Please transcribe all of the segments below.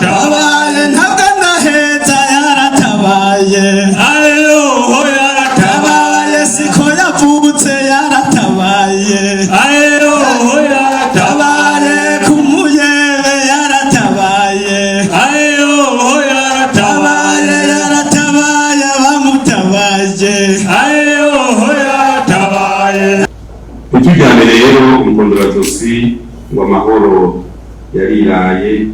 Tabaye ntabwo ndaheza, yaratabaye. Tabaye siko yavutse, yaratabaye. Tabaye ku muyebe, yaratabaye. Tabaye, yaratabaye, bamutabaye. Ntitujyane rero umukondorazosi ngo amahoro yariraye,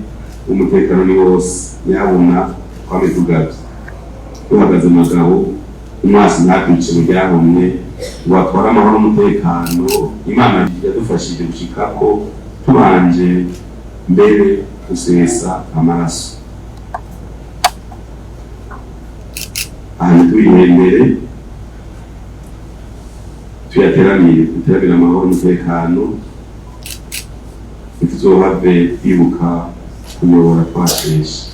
umutekano ni wose. Nyabuna twame tugavye, duhagaze amagabo, umwasi ntatwice mu ryahomye ngo atware amahoro n'umutekano Imana yadufashije gushikako, tubanje mbere gusesa amaraso. Aha ntitubihembere, tuyateramire, duteramire amahoro n'umutekano, ntituzohave twibuka kuyobora twasheshe.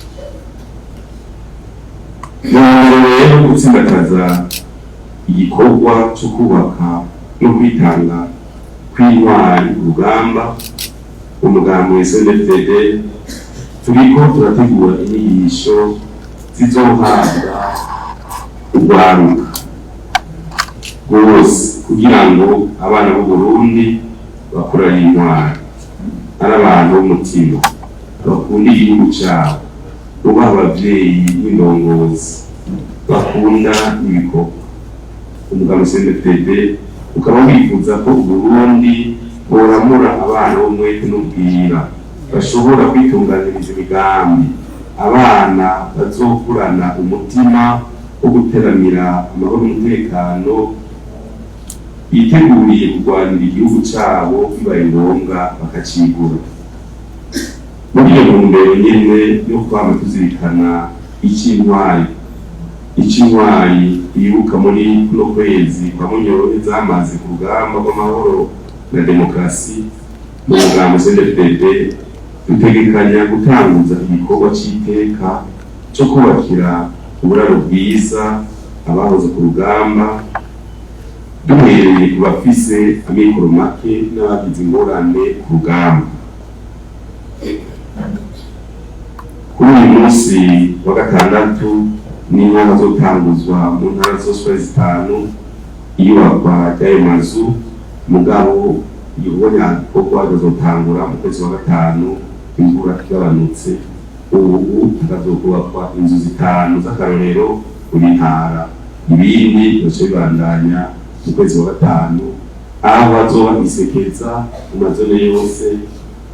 Mu rero gutsimbataza igikorwa cyo kubaka no kwitanga kw'intwari urugamba, umugambi wa CNDD-FDD turiko turategura inyigisho zizohabwa urwaruka rwose kugira ngo abana b'u Burundi bakure ari intwari, ari abantu b'umutima, bakunda igihugu cabo, bubaha abavyeyi n'indongozi, bakunda ibikorwa. Umugambi CNDD-FDD ukaba wifuza ko Uburundi boramura abana b'umwete n'ubwira, bashobora kwitunganiriza imigambi, abana bazokurana umutima wo guteramira amahoro n'umutekano, biteguriye kurwanira igihugu cabo bibaye ngombwa bakacigura. Muri iyo ntumbero nyene yo kwama tuzirikana ic'intwari yibuka muri kuno kwezi kwa Munyoro zamaze ku rugamba rw'amahoro na demokarasi, mu mugambi CNDD-FDD dutegekanya gutanguza igikorwa c'iteka co kubakira uburaro bwiza abahoze ku rugamba, duhereye ku bafise amikoro make n'abagize ingorane ku rugamba. Kuri uyu munsi wa gatandatu niho hazotanguzwa mu ntara zose zitanu iyubakwa ry'ayo mazu, mugabo igikorwa nyagikorwa kazotangura mu kwezi kwa gatanu imvura igabanutse. Ubu hakazokubakwa inzu zitanu z'akarorero buri ntara, ibindi bigaca bibandanya mu kwezi kwa gatanu, aho bazoba isekeza mu mazone yose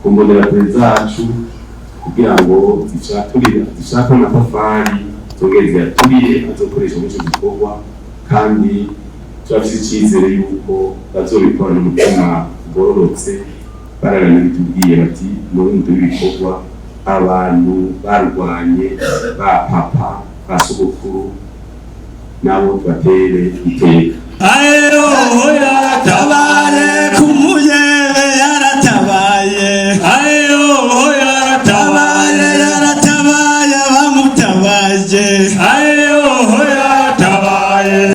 ku mbonerakure zacu kugira ngo zishake amatafari zongere ziyaturire azokoresha muri ico gikorwa. Kandi turafise icizere yuko bazobikora n'umutima ugororotse. Baranabitubwiye bati: "Muri ibikorwa abantu barwanye, ba papa, ba sogokuru, nabo tubatere iteka." Tabaye.